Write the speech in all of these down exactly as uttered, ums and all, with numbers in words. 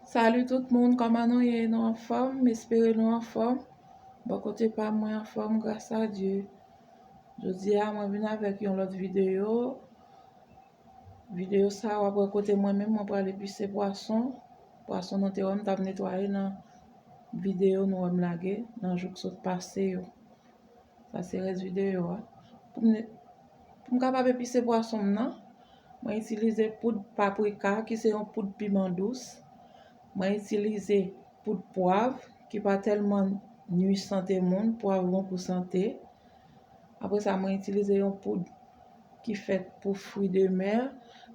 Salut tout moun, kòman nou ye? Nou anfòm? M espere nou anfòm. Bò kote pa m, mwen anfòm, gras a Dye. Jodi a, mwen vin avèk yon lòt videyo. Videyo sa a, w ap wè kote mwen menm, mwen pral epise pwason. Pwason nou te wè m t ap netwaye nan videyo nou wè m lage nan jou k sot pase yo. Sa se rès videyo a. Pou m, pou m kapab epise pwason m nan, mwen itilize poud paprika, ki se yon poud piman dous. Mwen itilize poud pwav, ki pa tèlman nui sante moun, pwav bon pou sante. Apre sa, mwen itilize yon poud ki fèt pou fwi de mè.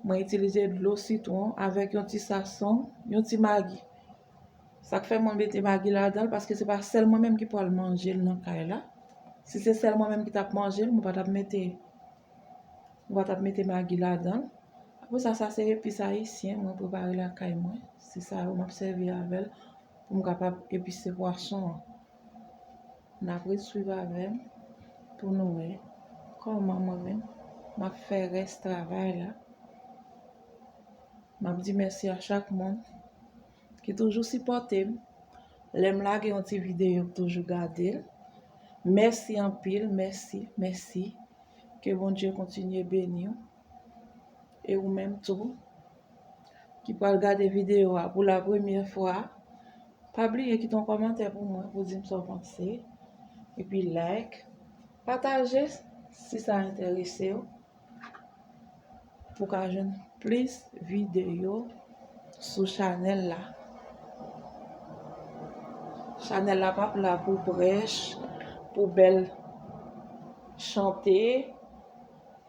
Mwen itilize dlo sitwon avèk yon ti sasonm, yon ti magi. Sa k fè mwen mete magi ladan l, paske se pa sèl mwen menm ki pral manje l nan kay la. Si se sèl mwen menm ki t ap manje l, mwen pa t ap mete, mwen pa t ap mete magi ladan l. Apre sa, sa se epis ayisyen mwen prepare lakay mwen. Se sa yo m ap sèvi avè l pou m kapab epise pwason an. N ap ret swiv avè m pou nou wè kòman mwen menm m ap fè rès travay la. M ap di mèsi a chak moun ki toujou sipòte m. Lè m lage yon ti videyo, yo toujou gade l. Mèsi anpil, mèsi, mèsi. Ke Bondye kontinye beni w. E ou menm tou, ki pral gade videyo a pou la premyè fwa, pa bliye kite yon kòmantè pou mwen, pou di m sa w panse. Epi like, pataje si sa enterese w, pou w ka jwenn plis videyo sou chanèl la. Chanèl la p ap la pou prèch, pou bèl chante.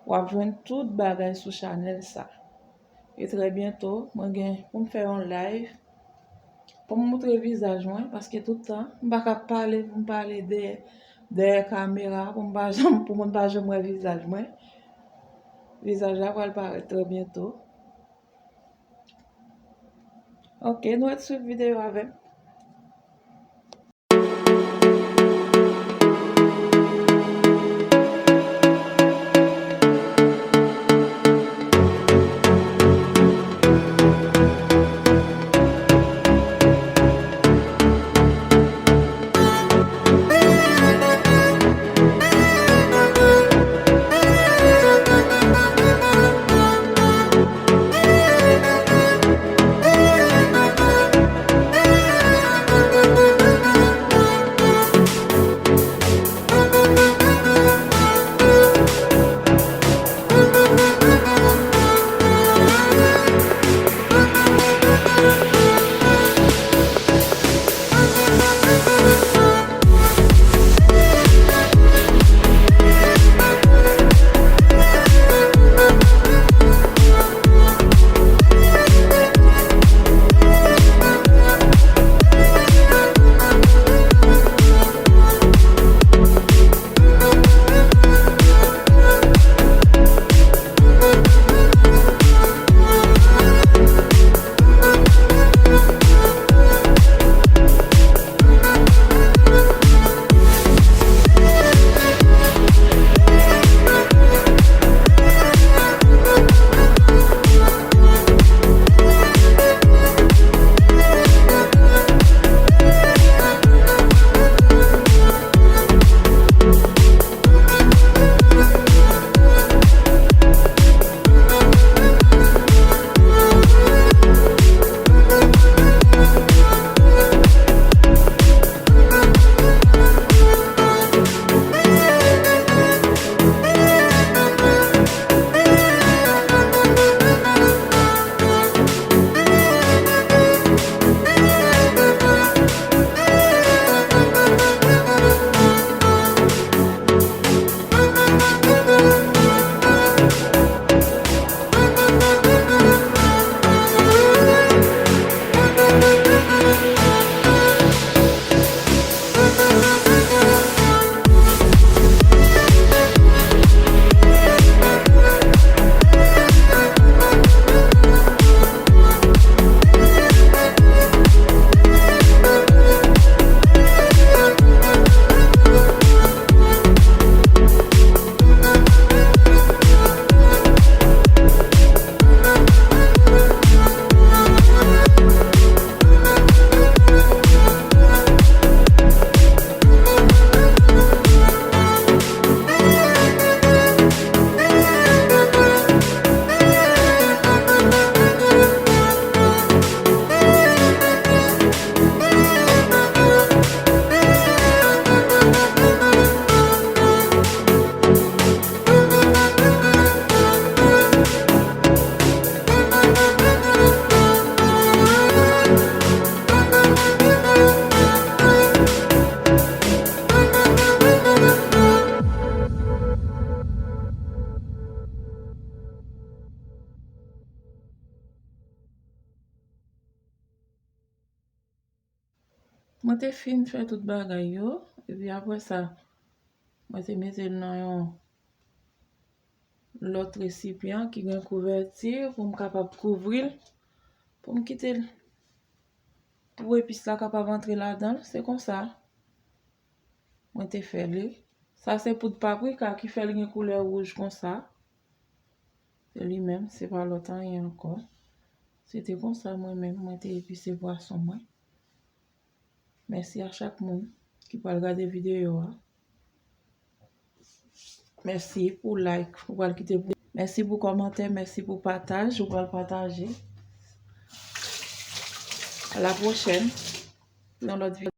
W ap jwenn tout bagay sou chanèl sa. E trè byento, mwen gen pou m fè yon live pou m moutre vizaj mwen, paske tout tan, m pa ka pale pou m pale dèyè, dèyè kamera, pou m pa janm, pou moun pa janm wè vizaj mwen. Vizaj la pral parèt trè byento. Ok, nou ret swiv videyo avè m. Mwen te fin fè tout bagay yo, epi apre sa, mwen te mete l nan yon lòt resipyan ki gen kouvèti pou m kapab kouvri l, pou m kite l, pou epis la kapab antre ladan l. Se konsa mwen te fè li. Sa se poud paprika ki fè l gen koulè wouj konsa. Se li menm, se pa lòt anyen ankò. Se te konsa mwen menm, mwen te epise pwason mwen. Mèsi a chak moun ki pral gade videyo a. Mèsi pou like ou pral kite pou. Mèsi pou kòmantè, mèsi pou pataj ou pral pataje. A la pwochèn nan lòt videyo.